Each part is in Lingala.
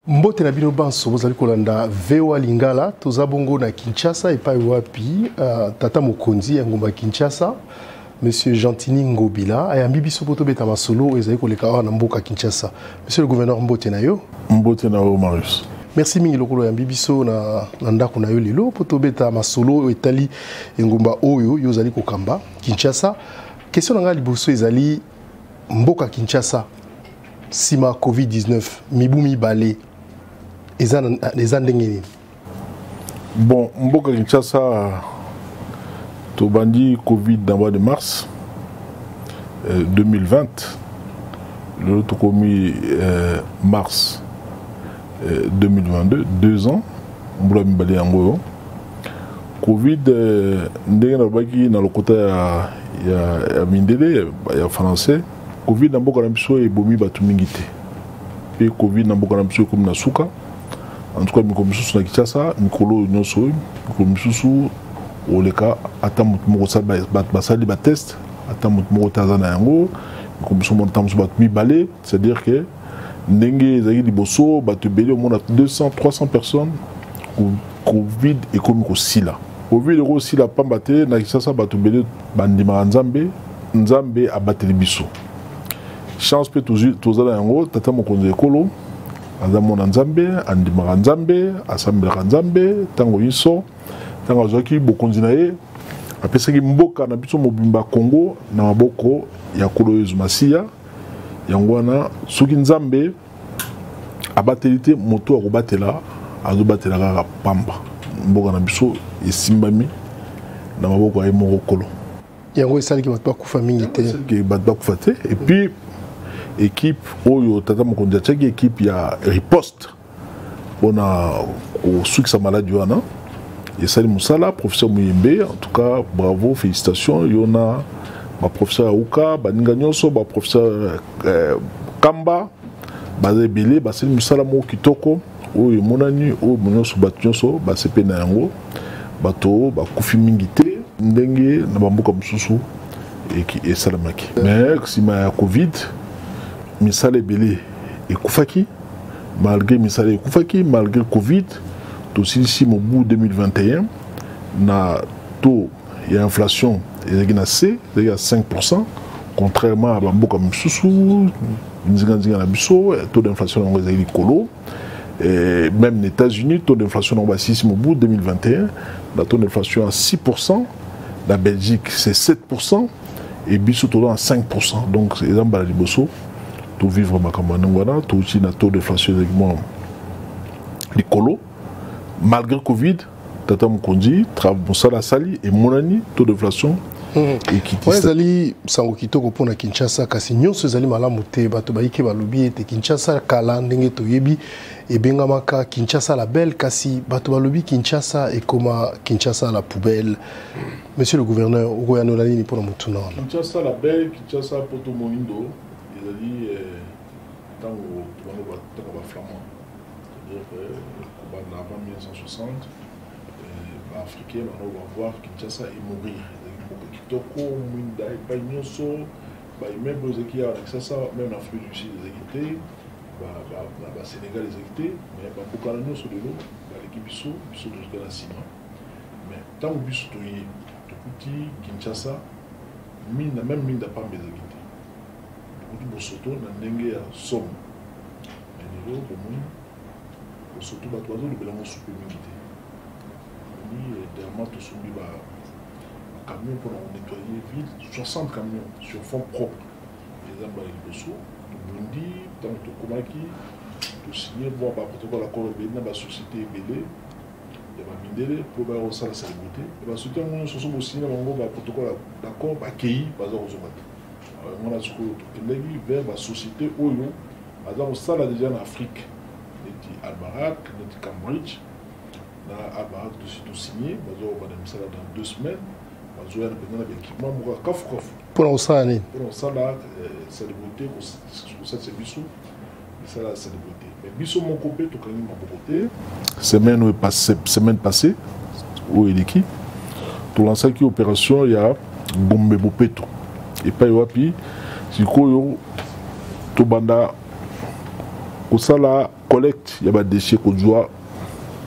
Mbote na bino banso bozali kolanda VOA Lingala, toza bongo na Kinshasa epai wapi tata mokonzi ya ngumba Kinshasa Monsieur Gentiny Ngobila ayambi biso mpo tobeta masolo oyo ezali koleka awa na mboka Kinshasa. Monsieur le gouverneur, mbote na yo. Mbote na yo Marius. Merci mingi lokolo oyambi biso na ndako na yo lelo mpo tobeta masolo oyo etali engumba oyo yo ozali kokamba Kinshasa. Question na ngai liboso ezali mboka Kinshasa sima COVID-19 mibu mibale eza ndenge nini? Bon, mboka Kinshasa tobandi Covid dans mois de mars 2020, lelo tokomi mars 2022, 2 ans mbula mibale yango oyo Covid, ndenge nalobaki na lokota ya mindele ya français, Covid na mboka na biso ebomi bato mingi te, mpe Covid na mboka na biso ekomi na suka. En tout cas mikolo misusu na Kinshasa, mikolo oyo nyonso oyo, mikolo misusu oleka ata moto moko bato basali ba test, ata moto moko te aza na yango. Mikolo misusu omona ata mosusu bato mibale, c'est-à-dire que ndenge ezalaki liboso bato ebele omona 200 300 personnes, Covid ekomi kosila. Covid ekosila pamba te na Kinshasa bato ebele bandimaka Nzambe, Nzambe abateli biso. Chance mpe toza na yango, tata mokonzi ya ekolo aza mwana Nzambe, andimaka Nzambe, asambelaka Nzambe ntango nyonso. Ntango azwaki bokonzi na ye, apesaki mboka na biso mobimba Congo na maboko ya Nkolo Yezu Masiya. Yango wana soki Nzambe abateli te, moto akobatela azobatela kaka pamba. Mboka na biso esimbami na maboko ya ye moko Nkolo. Yango esalaki bato bakufa mingi te. Esalaki bato bakufa te. Et puis équipe oyo tata mokonzi atiaki, équipe ya riposte mpona kosukisa maladi wana, esali mosala. Professeur Muyembe, en tout cas bravo, félicitations yo na baprofesseur ya uka, baninga nyonso, baprofesseur Kamba, baza ebele, basali mosala moko kitoko oyo emonani, oyo nyonso bato nyonso basepe na yango. Bato bakufi mingi te ndenge na bamboka mosusu esalamaki. Mais nsima ya Covid misala ebele ekufaki. Malgré misala ekufaki, malgré Covid, tosilisi mobu 2021 na taux ya inflation ezalaki na C, ezalaki ya 5%, contrairement à bamboka mosusu nzinganzinga na biso, taux d'inflation yango ezalaki likolo. Et même les États-Unis, taux d'inflation yango basilisi mobu 2021 na taux d'inflation à 6%, la Belgique c'est 7% et biso toza na 5%. Donc eza mbala liboso tovivre makambo ya ndenge wana, touti na taux d'inflation ezalaki mwa likolo. Malgré Covid, tata mokonzi mosala asali emonani, taux d'inflation ekiti. Wana ezali sango kitoko mpona Kinshasa, kasi nyonso ezali malamu te. Bato bayike balobi ete Kinshasa kala ndenge toyebi ebengamaka Kinshasa la belle, kasi bato balobi Kinshasa ekoma Kinshasa la poubelle. Monsieur le gouverneur, okoyanola nini mpona motuna wana? Kinshasa la belle, Kinshasa poto moindo ezali ntango tobanda ntango baflamand, c'est-à-dire kobanda avant 1960, baafricain bango bavoir Kinshasa et mourir. Ezalaki mboka kitoko, mwinda epai nyonso, baimmeuble ezalaki awa na Kinshasa, même na Afrique du Sud ezalaki te, basénégal ezalaki te, mais bamboka na nyonso lelo baleki biso, biso tozalaki na nsima. Mais ntango biso toye tokuti Kinshasa minda, même minda pamba ezalaki te, tokuti bosoto na ndenge ya somo. Mais lelo bomoni bosoto, bato bazolobela yango supe mingi te. Omoni dernièrement tosombi bacamion mpona konettoyer ville, 60 camions sur fonds propre, eza mbala liboso. Tobundi ntango tokomaki, tosigne mwa baprotocole accord ebele na basociété ebele ya bamindele mpo baya kosala salubrité. Basociété yango nyonso so bosigne na bango baprotocole d'accord, bakei, baza kozonga te. Yango wana sikoyo tokendaki vers basociété oyo baza kosala déjà na Afrique, neti Albarak, neti Cambridge. Na Albarak tosi tosigne, baza kobanda misala dans 2 semaines, bazoya na mpenza na baéquipement moko ya kafukafu. Mpona kosala nini? Mpona kosala salubrité, kosalisa biso misala ya salubrité. Mais biso moko mpe tokangi maboko te. Semaine oyo, semaine passée oyo eleki, tolansaki opération ya Gombe Bopeto, epai wapi sikoyo tobanda Kosala collecte ya badéchet, kozwa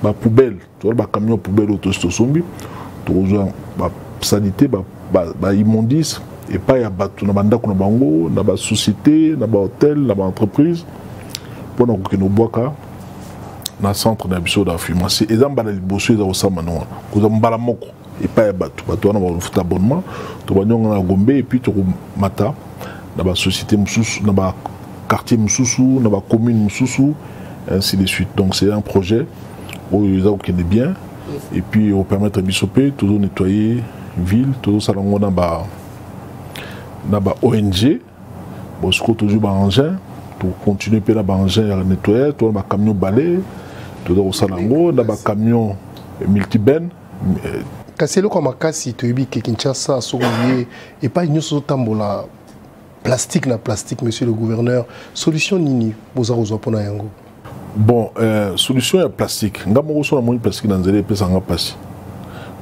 bapoubelle, tozala bacamion poubelle oyo tosi tosombi, tokozwa basaleté, baimmondice epai ya bato na bandako na bango, na basociété, na bahotel, na baentreprise, mpona kokende kobwaka na centre na biso d'enfouissement. Eza mbala liboso eza kosala na wana, kozwa mbala moko epai ya bato. Bato wana bakofuta abonnement. Tobandi yango na Gombe et puis tokomata na basociété mosusu, na baquartier mosusu, na bacommune mosusu, ainsi de suite. Donc c'est un projet oyo eza kokende bien et puis opermettre biso mpe tozo nettoyer ville. Tozosala yango na ba ONG. Bon, sikoyo tozwi baengin, tocontinue mpe na baengin ya nettoyage. Toza na bacamion balai, toza kosala yango na bacamion multibenne. Kasi eloko ya makasi, toyebi ke Kinshasa, soki oye epai nyonso, ozotambola plastique na plastique. Monsieur le gouverneur, solution nini boza kozwa mpona yango? Bon, solution ya plastique, nga moko so namoni plastique na nzela, epesanga mpasi.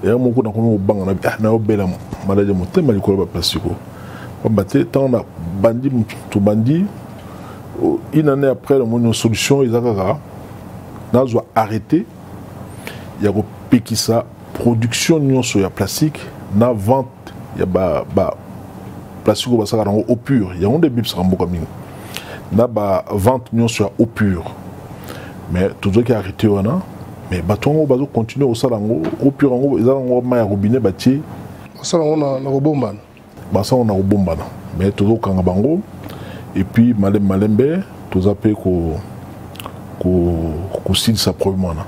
Eya moko nakomi kobanga na ah, nayobela maladi ya motema likolo ya baplastique oyo, pamba te ntango na bandi, tobandi une année après, namoni solution eza kaka nazwa arrêté ya kopekisa production nyonso ya plastique na vente ya ba plastique oyo basalaka yango eau pure. Yango nde ebebisaka mboka mingi, na bavente nyonso ya eau pure. Mais tozwaki arrêté wana, mais bato yango bazocontinue kosala yango eau pure. Yango eza yango mai ya robinet batie. Basala yango na kobombana. Basala yango na kobombana, mais tozokanga bango et puis malembe malembe toza mpe kosilisa problème wana.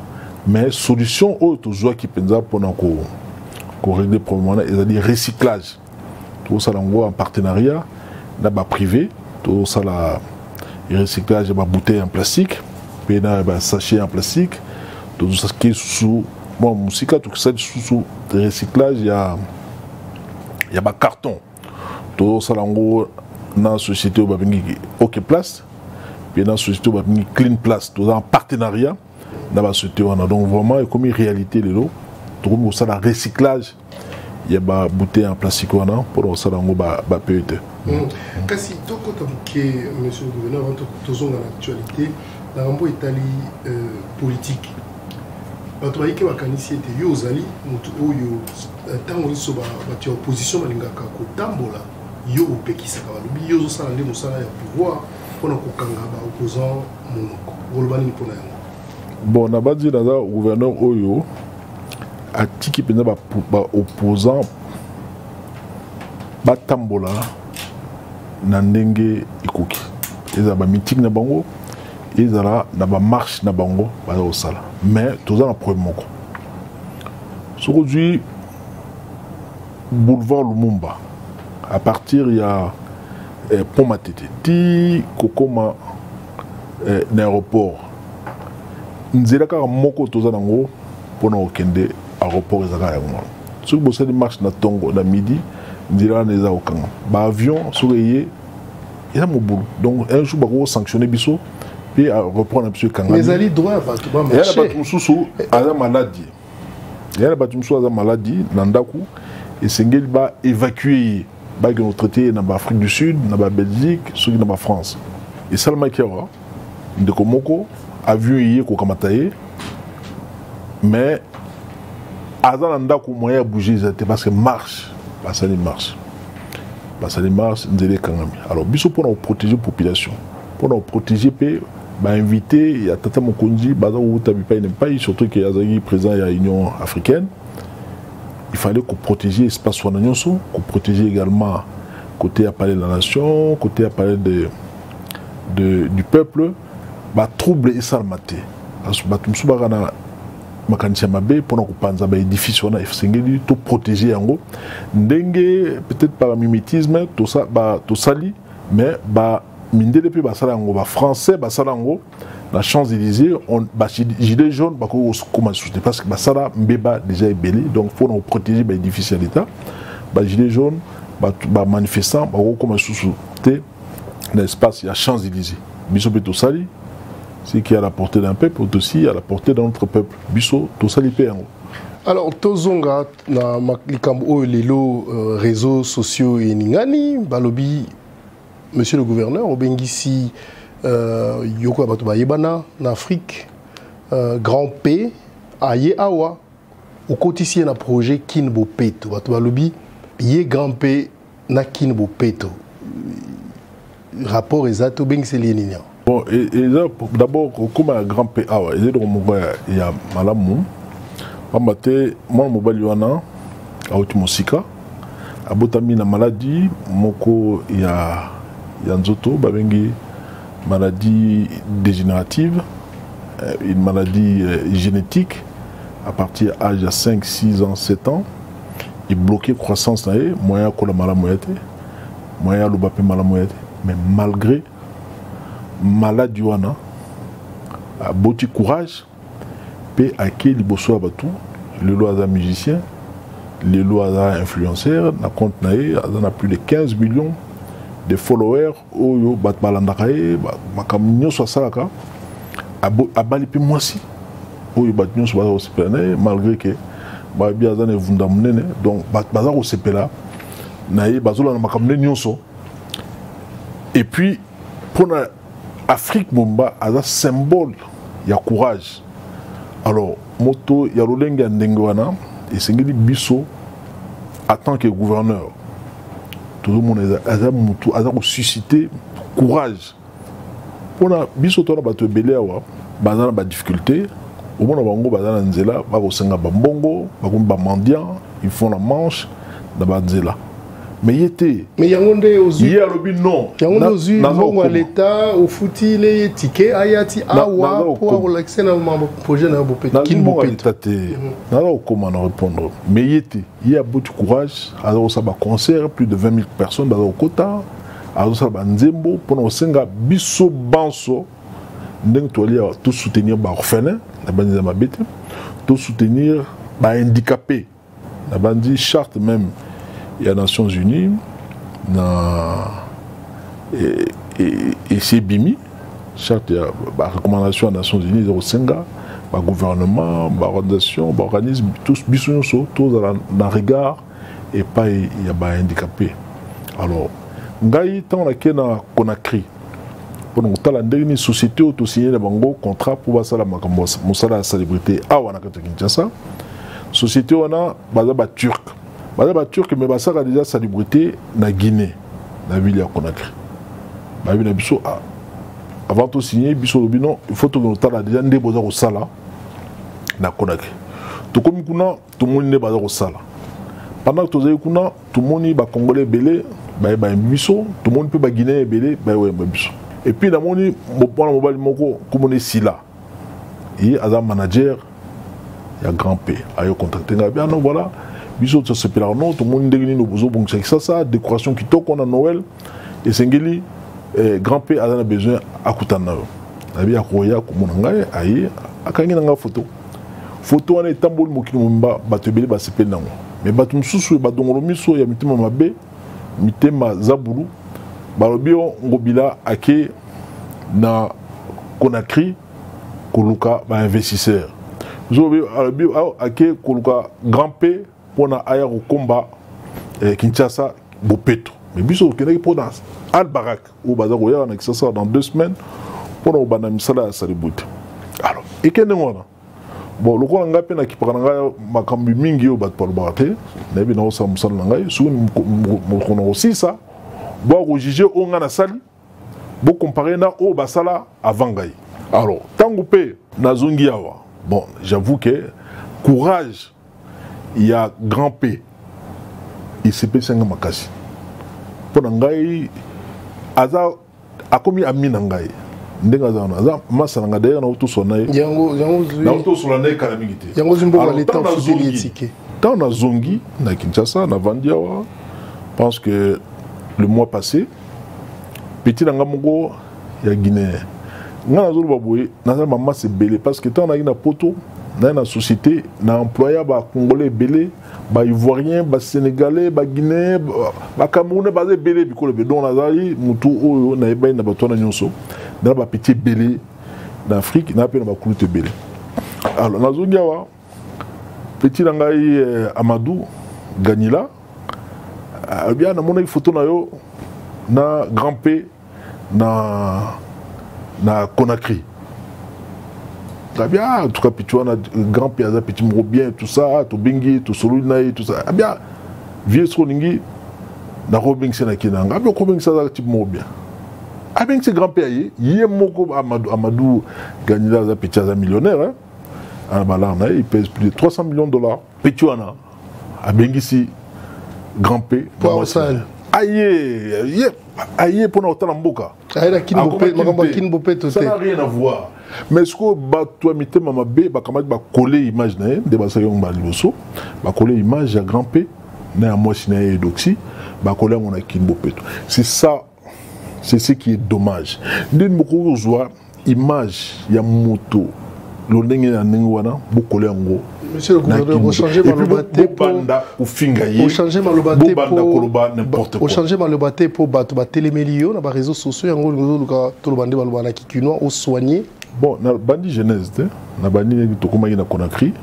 Mais solution oyo tozwaki mpenza mpona korégler problème wana ezali recyclage. Tozosala yango en partenariat na baprivé. Tozosala recyclage ya babouteille en plastique mpe na basachet en plastique. Tozosaki susu mwa mosika, tokosala lisusu recyclage ya bacarton. Tozosala yango na société oyo babengi Ok Place mpe na société oyo babengi Clean Place. Toza en partenariat na basociété wana. Donc vraiment ekomi réalité lelo, tokomi kosala recyclage ya babouteille en plastique wana mpona kosala yango ba PET. Kasi tokota moke, monsieur le gouverneur, avant tozonga na actualité na ngambo etali politique. Bato bayike bakanisi ete yo ozali motu oyo ntango nyonso bato ya opposition balingaka kotambola, yo opekisaka. Balobi yo ozosala nde mosala ya pouvoir mpona kokanga baopposant monoko. Oloba nini mpona yango? Bon, nabandi, naza gouverneur oyo atiki mpenza baopposant batambola na ndenge ekoki. Ezala bameeting na bango, ezala na bamarche na bango baza kosala. Mais toza na problème moko: soki ozwi boulevard Lumumba, à partir ya pont Matete ti kokoma na aéroport, nzela kaka moko toza nango mpona kokende aéroport eza kaka yango wana. Soki bosali marche na ntongo, na midi, nzela wana eza kokanga. Baavion soki eye, eza mobulu. Donc un jour bakoki kosanctionne biso mpe aéroport na biso ekangami. Ezali droit ya bato. Eya na bato mosusu aza maladi, eya na bato mosusu aza maladi na ndako, esengeli baévacue ye, bakende kotraite ye na baAfrique du Sud, na baBelgique, soki na baFrance. Esalamaki awa, ndeko moko, avion eye kokamata ye, mais aza na ndako, moyen ya bouger eza te, parce que marche basali, marche basali, marche, nzela ekangami. Alors biso, mpona koprotéger population, mpona koprotéger mpe bainvité ya tata mokonzi baza kowuta bipai na bipai, surtout ke azalaki président ya Union africaine, il fallait koprotéger espace wana nyonso, koprotéger également côté ya palais de la nation, côté ya palais du peuple, batrouble esalama te. Bato mosusu baka na makanisi ya mabe mpona kopanza baédifice wana. Esengeli toprotéger yango ndenge peut-être par mimétisme tosali, mais bamindele mpe basala yango, bafrançais basala yango na Champs-Élysées. Bagilets jaunes bakoki kokóma lisusu te parce que basala mbeba déjà ebele. Donc mpona koprotéger baédifice ya l'État, bagilets jaunes, bamanifestant bakoki kokóma lisusu te na espace ya Champs-Élysées. Biso mpe tosali ce qui est à la portée d'un peuple aussi à la portée d'un autre peuple. Biso tosali mpe yango. Alors tozonga na likambo oyo lelo réseaux sociaux eningani. Balobi monsieur le gouverneur obengisi Yoko ya bato bayebana na Afrique, Grand P aye awa, okotisi ye na projet Kin Bopeto. Bato balobi ye Grand P na Kin Bopeto rapport eza te, obengiseli ye nini awa? Bon, eza d'abord kokóma ya Grand P awa eza eloko moko ya malamu, pamba te mwana mobali wana awuti mosika, abotami na maladie moko ya nzoto babengi maladie dégénérative, une maladie génétique. À partir ya âge ya 5, 6 ans, 7 ans, ebloqué croissance na ye, moyen akola malamu ya te, moyen aloba mpe malamu ya te. Mais malgré maladie wana, aboti courage mpe ake liboso ya bato. Lelo aza musicien, lelo aza influenceur. Na compte na ye aza na plus de 15 millions de followers oyo bato balandaka ye, makambo nyonso asalaka. Abali mpe mwasi oyo bato nyonso baza kosepela na ye, malgré ke bayebi aza na evunda monene. Donc bato baza kosepela na ye, bazolanda makambo nde nyonso. Et puis mpona Afrique mobimba aza symbole ya courage. Alors moto ya lolenge ya ndenge wana, esengeli biso en tant que gouverneur tozomona aza motu aza kosusciter courage mpona biso. Tona bato ebele awa baza na badifficulté, omona bango baza na nzela, bakosenga bambongo, bakomi bamendiant, ils font la manche na banzela, mais ye te. Mais yango nde ozwi. Ye alobi non. Yango nde ozwi mbongo ya leta, ofutile ye ticket, aya ti awa mpo akolakisa na projet na yo Bopeto, Kin Bopeto. Te, naza kokóma na répondre. Mais ye te, ye aboti courage, aza kosala baconcert, plus de 20 000 personnes baza kokota, azosala banzembo mpona kosenga biso banso ndenge toali awa tosoutenir baorphelin na bandi ya mabe te, tosoutenir bahandicapé. Na bandi charte même ya Nations Unies na esi ebimi, charte ya barecommandation ya Nations Unies eza kosenga bagouvernement, baorganisation, baorganisme, tous biso nyonso tozala na regard epai ya bahandicapé. Alors ngai, ntango nakei na Conakry mpona kotala ndenge nini société oyo tosigné na bango contrat mpo basala makambo mosala ya salubrité awa na kati ya Kinshasa, société wana baza baturc, baza baturc, mais basalaka déjà salubrité na Guinée, na ville ya Conakry. Bayebi na biso. Avant tosigné, biso olobi non, il faut tokende kotala déjà nde boza kosala na Conakry. Tokomi kuna, tomoni nde baza kosala. Pendant que tozali kuna, tomoni bacongolais ebele baye bayembi biso, tomoni mpe baguinéen ebele baye koyemba biso. Et puis namoni mwana mobali moko komona esila, ye aza manager ya Grand P, ayo contacte ngai bien: non, voilà, biso tosepelaka no, tomoni ndenge nini bozobongisa Kisasa, décoration kitoko na Noël, esengeli Grand P aza na besoin akutana na yo. Nayebi akoya komona ngai. Aye, akangi na ngai photo. Photo wana etamboli mokili mobimba, bato ebele basepeli nango. Mais bato mosusu badongolo miso ya mitema mabe, mitema zabulu, balobi yo Ngobila ake na Conakry koluka bainvestisseur, alobi ake koluka Grand P mpona aya kokomba Kinshasa bopeto. Mais biso tokendaki mpona Al Barak oyo baza koyaka na Kinshasa dans 2 semaines mpona kobanda misala ya salubrité. Alors ekende wana. Bon, lokola ngai mpe nakipaka na ngai makambo mingi oyo bato balobaka te, nayebi naosala mosala na ngai. Soki mokolo na kosilisa, boya kojuger oyo ngai nasali, bocomparer na oyo basala avant ngai. Alors ntango mpe nazongi awa, bon, j'avoue que courage ya Grand P esepelisa ngai makasi. Mpo na ngai aza akomi ami na ngai ndenge aza wana, aza masa na ngai. D'ailleurs nautosola na ye, nautosola na ye kala mingi te. Yango ozwi mbongo leta, ofuteli etike. Ntango nazongi na Kinshasa, navandi awa, pense que le mois passé, petit na ngai moko ya Guinéen, ngai nazoloba boye, naza mamasi ebele, parce que ntango nayaki na poto, naye na société na employa bacongolais ebele, baivoirien, basénégalais, baguinéen, bacamerounais, baza ebele, bikolo ebele. Donc nazali motu oyo nayebani na bato wana nyonso, na bapetit ebele na Afrique, na mpe na bakulutu ebele. Alors nazongi awa, petit na ngai Amadou Ganila alobi: namonaki photo na yo na Grand P na Na Conakry. Très bien, en tout cas, petit wana, grand père, aza petit moko bien, tout ça, tobengi, tosololi na ye, tout ça. Ah bien, vieux soki olingi, nakobengisa na kina nga. Abi okobengisa aza type moko bien. Abengisi grand père ye, ye moko Amadou, Amadou Ganila aza petit, aza millionnaire, hein. Ana balard na ye, il pèse plus de 300 millions de dollars. Petit wana, abengisi grand P. Aye, ye, aye mpona kotala mboka. Makambo ya Kin bopeto te. Ça n'a rien à voir. Mais sikoyo bato ya mitema mabe bakamati bakole image na ye nde basalaki yango mbala liboso, bakole image ya grand P na ya mwasi na ye Eudoxie, bakole yango na Kin bopeto. C'est ça, c'est ce qui est dommage. Ndeni bokoki kozwa image ya moto lolenge na ndenge wana, bokole yango. Monsieur le gouverneur, ochanger maloba te. Bobanda kofinga ye, ochanger maloba te, bobanda koloba n'importe quoi. Ochanger maloba te mpo bato batelemeli yo na baréseaux sociaux. Yango olingi ozoluka toloba nde baloba na kikinois, osoigne. Bon, na bandi genèse te, na bandi ndenge tokomaki na Conakry,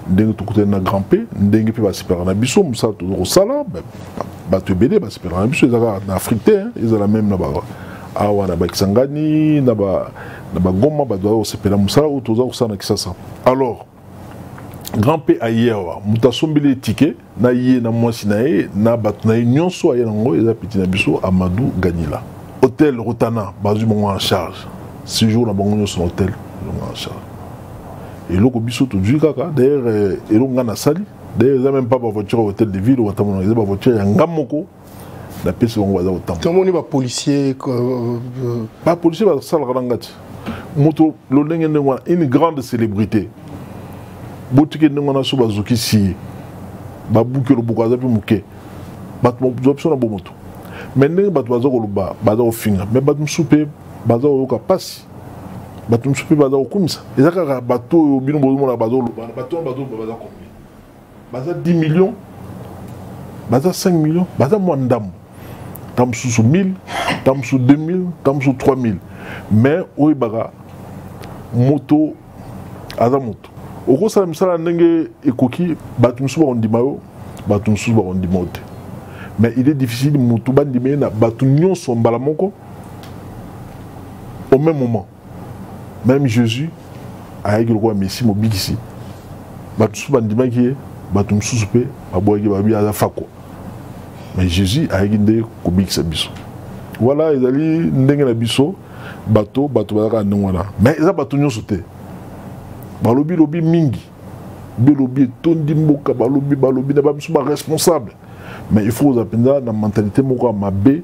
ndenge tokutani na grand P, ndenge mpe basepelaka na biso mosala toza kosala. Bato ebele basepelaka na biso, eza kaka na Afrique te, ezala même na ba awa na bakisangani, na bagoma, bato baza kosepela mosala oyo toza kosala na Kisasa. Alors grand P aye awa, moto asombeli ye ticket na ye na mwasi na ye na bato na ye nyonso aye nango eza petit na biso Amadou Ganila. Hôtel Rotana bazwi bango en charge, séjour na bango nyonso na hôtel bango en charge. Eloko biso tozwi kaka, d'ailleurs eloko ngai nasali, d'ailleurs eza même pas bavoiture ya hôtel de ville obatamona, eza bavoiture ya nga moko napesi bango, baza kotambola. Tomoni bapolicier. Bapolicier basalaka na nga ti moto lolenge ndenge wana, une grande célébrité, botiki ndenge wana, so bazokisi ye, babuki loboko, aza mpe moke, bato bazwa biso na bomoto. Mais ndenge bato baza koloba, baza kofinga, mais bato mosusu mpe baza koyoka mpasi, bato mosusu mpe baza kokumisa. Eza kaka bato oyo bino bozomona baza koloba, bato wana bazoloba baza combien? Baza 10 millions, baza 5 millions, baza mwa ndambo, ntango mosusu 1000, ntango mosusu 2000, ntango mosusu 3000. Mais oyebaka moto aza moto, okosala misala ndenge ekoki, bato mosusu bakondima yo, bato mosusu bakondima yo te. Mais il est difficile moto bandima ye na bato nyonso mbala moko au même moment. Même Jésus ayaki lokola Messie mobikisi, bato mosusu bandimaki ye, bato mosusu mpe babwaki, babi aza fakwa. Mais Jésus ayaki nde kobikisa biso. Voilà, ezali ndenge na biso bato, bato bazalaka ndenge wana, mais eza bato nyonso te. Balobi lobi mingi, belobi etondi mboka, balobi balobi na bamisu baresponsable. Mais il faut kozala mpenza na mentalité moko ya mabe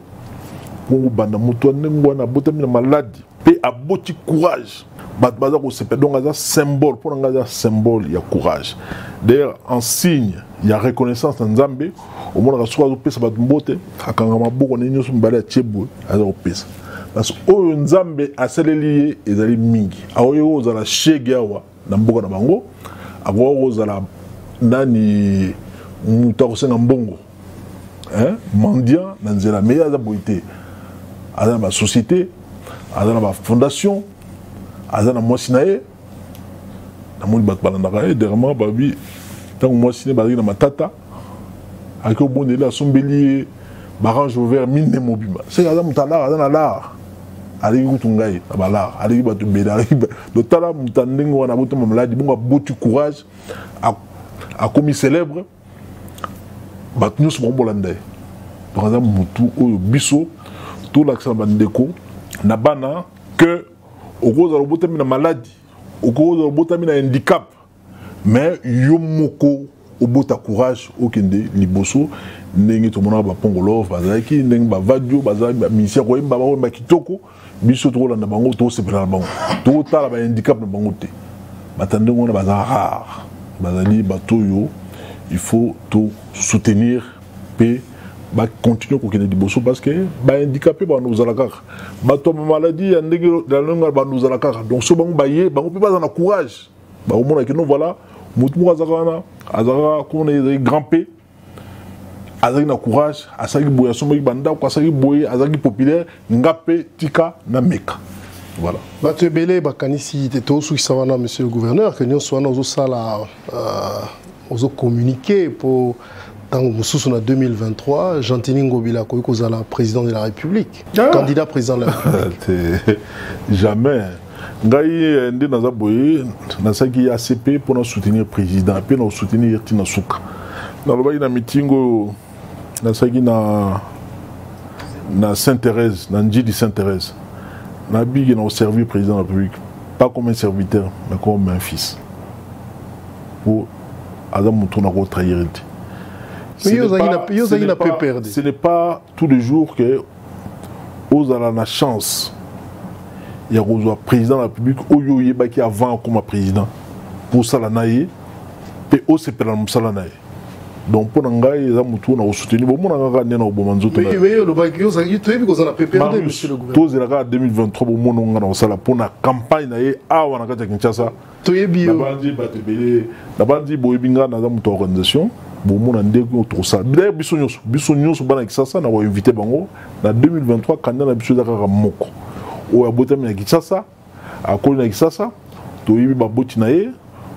mpo kobanda moto ya ndenge wana abotami na maladi mpe aboti courage, bato baza kosepela. Donc aza symbole mpo na ngai, aza symbole ya courage. D'ailleurs, en signe ya reconnaissance na Nzambe, omonaka soki azopesa bato mbote, akanga maboko na ye nyonso mibale, atie boye, aza kopesa, parce que oyo Nzambe asaleli ye ezali mingi. Akoki kozala shege awa na mboka na bango, akoki kozala nani, moto akosenga mbongo, hein, mendiant na nzela, mais ye aza boye te. Aza na basociété, aza na bafondation, aza na mwasi na ye. Namoni bato balandaka ye dernièrement, babi ntango mwasi ne bazalaki na matata, ayaki obondeli, asombeli ye barange rover mine mobimba. Seke aza moto alar, aza na lar, aleki kutu ngai na balar, aleki bato ebele, aleki dotala moto ya ndenge wana abotama maladi bongo, aboti courage, akomi célèbre, bato nyonso bango bolanda ye. Donc aza motu oyo biso tolakisa na bandeko na bana que okozala obotami na maladi, okozala obotami na handicap, mais yo moko obota courage, okende liboso. Ndenge tomonaka bapongolove bazalaki, ndenge bavadio bazalaki bamisien koyemba, bakoyemba kitoko, biso tokolanda bango, tokosepela na bango, tokotala bahandicap na bango te. Bato ndenge wana baza rare, bazali bato oyo il faut to soutenir mpe bacontinue kokende liboso, parce que bahandicapé bando kozala kaka, bato ya maladie ya ndenge na ndenge bando kozala kaka. Donc so bango baye, bango mpe baza na courage, bakomona kino voilà motu moko azalaka wana, azalaka komona ezali grand P, azalaki na courage, asalaki boye, asombaki bandako, asalaki boye, azalaki populaire, nga mpe tika na meka. Voilà. Bato ebele bakanisi te tosukisa wana, monsieur le gouverneur, ke nyonso wana ozosala, ozocommuniquer mpo Ntango mosusu na 2023, Gentiny Ngobila akoki kozala président de la République, Ah. candidat président de la République? Te, jamais. Ngai nde naza boye, nasalaki ACP mpona soutenir président, mpe na kosoutenir ntina suka. Nalobaki na meeting oyo nasalaki na Sainte Thérèse, na Ndjili Sainte Thérèse, nabiki na koservir président de la République pas comme un serviteur, mais comme un fils, po aza motu na kotrahir te. Mais yo ozalaki na PPRD. Ce n'est pas tous les jours que ozala na chance ya kozwa président de la République oyo oyebaki avant akoma président, mpo osala na ye mpe osepela na mosala na ye. Donc mpo na ngai, eza motu na kosoutenir. Bomona kaka nde na koboma nzoto na ye. Mais olobaki toyebi kozala PPRD, Marius, monsieur le gouverneur. Tozela kaka 2023, bomona nga na kosala mpo na campagne na ye awa na kati ya Kinshasa. Toyebi yo. Nabandi bato ebele, nabandi boyebi nga naza moto ya organisation. Bomona ndenge oyo tokosala. D'ailleurs, biso nyonso bana Kinshasa, na koinvite bango na 2023. Candidat na biso eza kaka moko oyo abotami na Kinshasa, akoli na Kinshasa. Toyebi baboti na ye,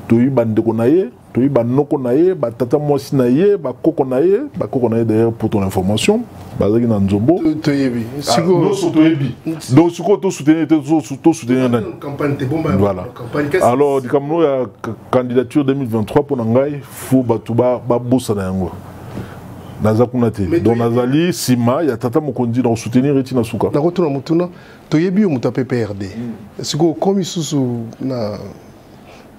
toyebi bandeko na ye, toyebi banoko na ye, batata mwasi na ye, bakoko na ye. Bakoko na ye d'ailleurs, pour ton information, bazalaki na Nzombo. Toyebi. Ah, nyonso toyebi. Donc sikoyo tosoutenir te, tosoutenir nani? Campagne te, bomba. Voilà. Campagne. Alors likambo ya candidature 2023, mpo na ngai, fo bato babosana yango. Naza kuna te. Mais Donc nazali nsima ya tata mokonzi na kosoutenir eti na suka. Nakotuna motuna. Toyebi yo moto ya PPRD. Sikoyo okomi susu na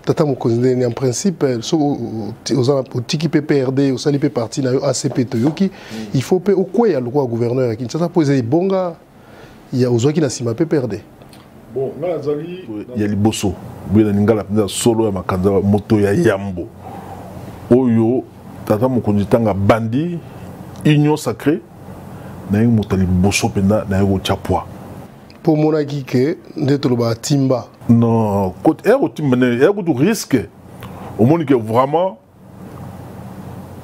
tata mokonzi ndeni? En principe, soki oza otiki PPRD, osali mpe parti na yo ACP, toyoki il faut mpe okweya lokola gouverneur ya Kinshasa, mpo eza ebonga ya ozwaki na nsima PPRD. Bon, ngai nazali ya liboso boye na lingala mpenza solo ya makanza, moto ya yambo oyo tata mokonzi ntango abandi Union sacrée, naye moto ya liboso mpenza naye kotya poids. Mpo omonaki ke nde tolobaka timba. Non, eya kotimba nde eya kutu risque. Omoni ke vraiment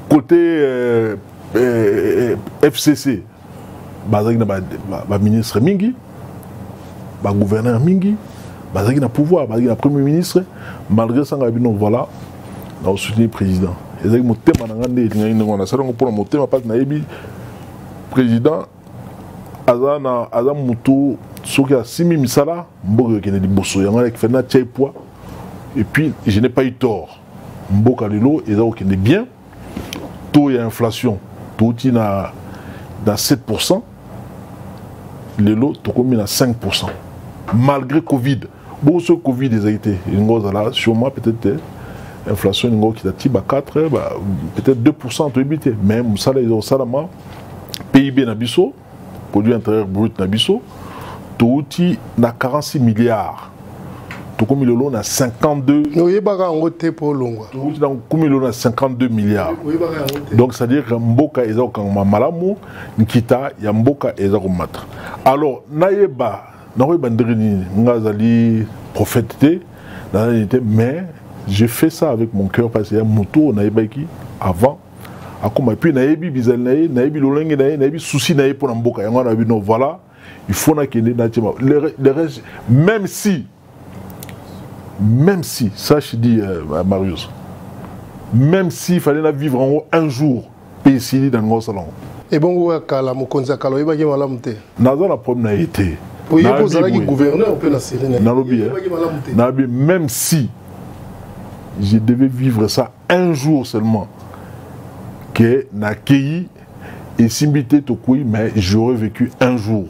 côté FCC bazalaki na baministre mingi, bagouverneur mingi, bazalaki na pouvoir, bazalaki na premier ministre. Malgré sanga bino, voilà, na osoutenir président. Ezalaki motema na ngai nde elingaki ndenge wana. Nasala yango mpona motema, mpasi nayebi président aza na aza motu, soki asimbi misala, mboka ekende liboso. Yango wana fai natia poids, et puis je n'ai pas eu tort. Mboka lelo eza kokende bien. Taux ya inflation, touti na 7, lelo tokomi na 5, malgré Covid. Bongo soki Covid ezali te, elingi ozala sûrement peut-être inflation elingi okita ti ba 4, peut-être 2, toyebi te. Mais mosala eza kosalama. PIB na biso, produit intérieur brut na biso, touti na 46 milliards, tokomi lelo na 52. Oyebaka yango te mpo olongwa? Touti na komi lelo na 52 milliards. Oyebaka yango te? Donc c'est à dire que mboka eza kokangama malamu, nkita ya mboka eza komata. Alors nayeba, nakoyeba ndenge nini? Nga azali prophète te, nazali te, mais j'ai fait ça avec mon cœur, parce que ya moto oyo nayebaki avant akoma, et puis nayebi bizali na ye, nayebi lolenge na ye, nayebi souci na ye mpo na mboka. Yango wana nayebi, non, voilà, il faut nakende natiema le reste. Même si ça, je dis, Marius, même si fallait na vivre yango un jour mpe esili na ningo osala yango. Ebongo ya kala, mokonzi ya kala, oyebaki malamu te? Naza na problème na ye te. Oyebi, ozalaki gouverneur mpe na série na Nalobi, nalobi, même si je devais vivre ça un jour seulement, que nakei, esimbi te, tokwei, mais j'aurais vécu un jour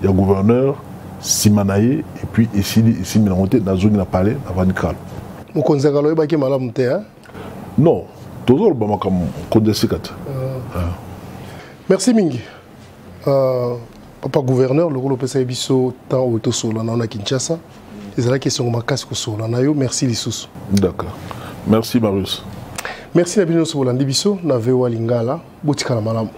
ya gouverneur nsima na ye, et puis esili, esimbi nango te, nazongi na palais, navandi kala. Mokonzi ya kala oyebaki malamu te, hein? Non, tozoloba makambo mokonzi ya sika te. Merci mingi, papa gouverneur. Lokola opesaki biso temps oyo tosolola na yo na Kinshasa, ezalaki esongo makasi kosolola na yo. Merci lisusu. D'accord, merci Marius. Merci na bino nyonso bolandi biso na VOA Lingala. Botikala malamu.